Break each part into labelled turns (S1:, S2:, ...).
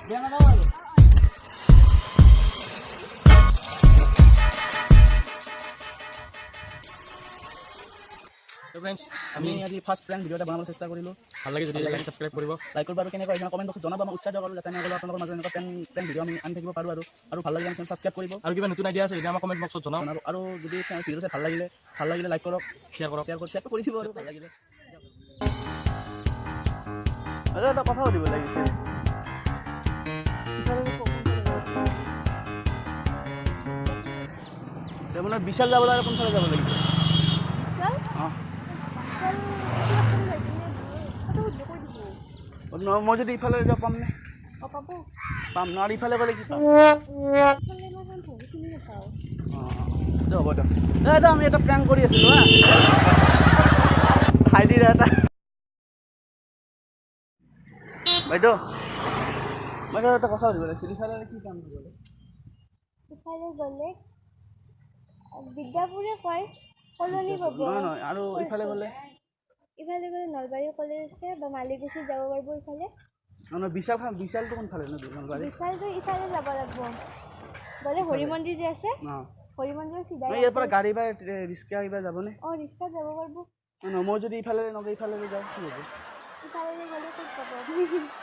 S1: বেয়া নাপাব আৰু।
S2: তো ফ্ৰেণ্ডছ,
S1: আমি আজি ফাৰ্ষ্ট প্ৰেংক ভিডিঅ' এটা বনাবলৈ চেষ্টা কৰিলোঁ।
S2: ভাল লাগে যদি লাইক, ছাবস্ক্ৰাইব কৰিব।
S1: লাইক কৰিব আৰু কেনেকুৱা হৈছে কমেণ্ট বক্সত জনাব। আমাক উৎসাহ দিয়ক আৰু যাতে আমি আগলৈ আপোনালোকৰ মাজত এনেকুৱা প্ৰেংক ভিডিঅ' আমি আনি থাকিব পাৰোঁ। আৰু ভাল লাগিলে ছাবস্ক্ৰাইব কৰিব।
S2: আৰু কিবা নতুন আইডিয়া আছে যদি আমাক কমেণ্ট বক্সত জনাওক।
S1: জনাব। আৰু যদি ভিডিঅ' চাই ভাল লাগিলে লাইক কৰক।
S2: শ্বেয়াৰ কৰক।
S1: শ্বেয়াৰ কৰক, শ্বেয়াৰটো কৰি দিব আৰু ভাল লাগিলে। আৰু এটা কথা সুধিব লাগিছিল। আপোনাৰ বিশাল যাব লাগে, কোনফালে যাব লাগিব?
S3: বিশাল?
S1: অঁ।
S3: বিশাল এইটো যাই কিনে তাতে সুধিলে কৈ দিব।
S1: নহয়, মই যদি ইফালে যাওঁ পামনে?
S3: অঁ, পাব।
S1: পাম ন? আৰু ইফালে গ'লে কি পাম?
S3: ইফালে মই ইমান ভালকৈ চিনি নাপাওঁ।
S1: অঁ, দে, হ'ব দিয়ক। এই আমি এটা প্ৰেংক কৰি আছিলোঁ। হা, খাই দি এটা। বাইদেউ, বাইদেউ, এটা কথা সুধিব লাগিছিল। ইফালে কি পাম গ'লে?
S3: ইফালে গ'লে বিদ্যাপুৰে কয়, কলনি পাব।
S1: নহয় নহয়, আৰু ইফালে গ'লে?
S3: ইফালে গ'লে নলবাৰী কলেজ আছে বা মালিকুছিত যাব পাৰিব ইফালে।
S1: নহয় নহয়, বিশালখন, বিশালটো কোনফালে ন নলবাৰী?
S3: বিশালটো ইফালে যাব লাগিব। গ'লে হৰি মন্দিৰ যে আছে, হৰি মন্দিৰ চিধাই।
S1: নহয়, ইয়াৰ পৰা গাড়ী বা ৰিক্সা কিবা যাবনে?
S3: অঁ, ৰিক্সাত যাব পাৰিব।
S1: নহয়, মই যদি ইফালে নগৈ ইফালে যাওঁ কি হ'ব?
S3: ইফালে গ'লে ক'ত পাব?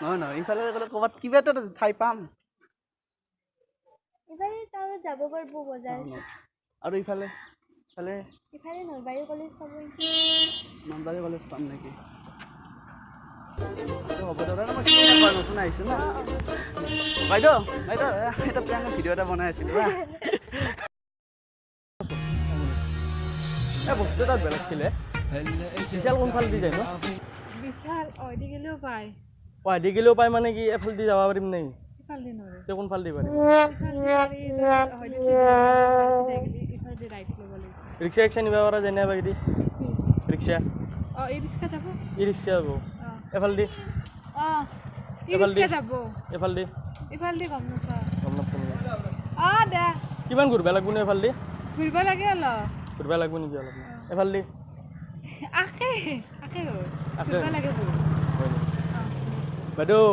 S1: নহয় নহয়, ইফালে গ'লে ক'ৰবাত কিবা এটা ঠাই পাম।
S3: ইফালে টাউনত যাব পাৰিব, বজাৰ আছে।
S1: আৰু ইফালে ইফালে?
S3: ইফালে নলবাৰী কলেজ পাব।
S1: নলবাৰী কলেজ পাম নেকি? হ'ব দাদা, মই চিনি নাপাওঁ, নতুন আহিছোঁ ন। বাইদেউ, বাইদেউ, এটা প্ৰেংক ভিডিঅ' এটা বনাই আছিলোঁ। হা,
S2: এই বস্তু এটা বেলেগ আছিলে। বিশাল কোনফালে দি যায় ন?
S4: বিশাল অ দি গেলেও পায়।
S2: অঁ, দি গ'লেও পায় মানে কি, এফালে দি যাব পাৰিম নেকি?
S4: ইফালে দি নৰে।
S2: তে কোনফালে দি পাৰিম?
S4: ইফালে দি পাৰি, হয় চিধা চিধা গেলি ইফালে দি ৰাইট ল'ব লাগিব।
S2: ৰিক্সা ৰিক্সা নিব পৰা যায় নে বাকী দি ৰিক্সা?
S4: অঁ, ই ৰিক্সা যাব।
S2: ই ৰিক্সা যাব?
S4: অঁ।
S2: এফালে দি?
S4: অঁ, ই
S2: এইফালে দি?
S4: ৰিক্সা যাব।
S2: এফালে দি?
S4: ইফালে দি গম নাপাওঁ।
S2: গম নাপাওঁ নেকি?
S4: অঁ, দে।
S2: কিমান ঘূৰিব লাগিব নো এফালে দি?
S4: ঘূৰিব লাগে অলপ।
S2: ঘূৰিব লাগিব নেকি অলপ এফালে দি?
S4: আকে আকে হ'ল।
S2: আকে?
S4: ঘূৰিব লাগে বহুত।
S2: হয় নেকি? বাইদেউ,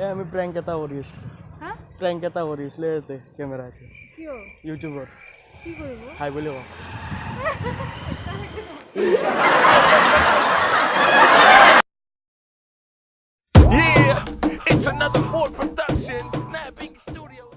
S2: এই আমি প্ৰেংক এটা কৰি আছিলোঁ।
S4: হা?
S2: প্ৰেংক এটা কৰি আছিলোঁ ইয়াতে কেমেৰাতে।
S4: কিয়?
S2: ইউটিউবত।
S4: কি কৰিব?
S2: হাই বুলি কওঁ।
S5: Yeah, it's another Ford production, Snapping Studios.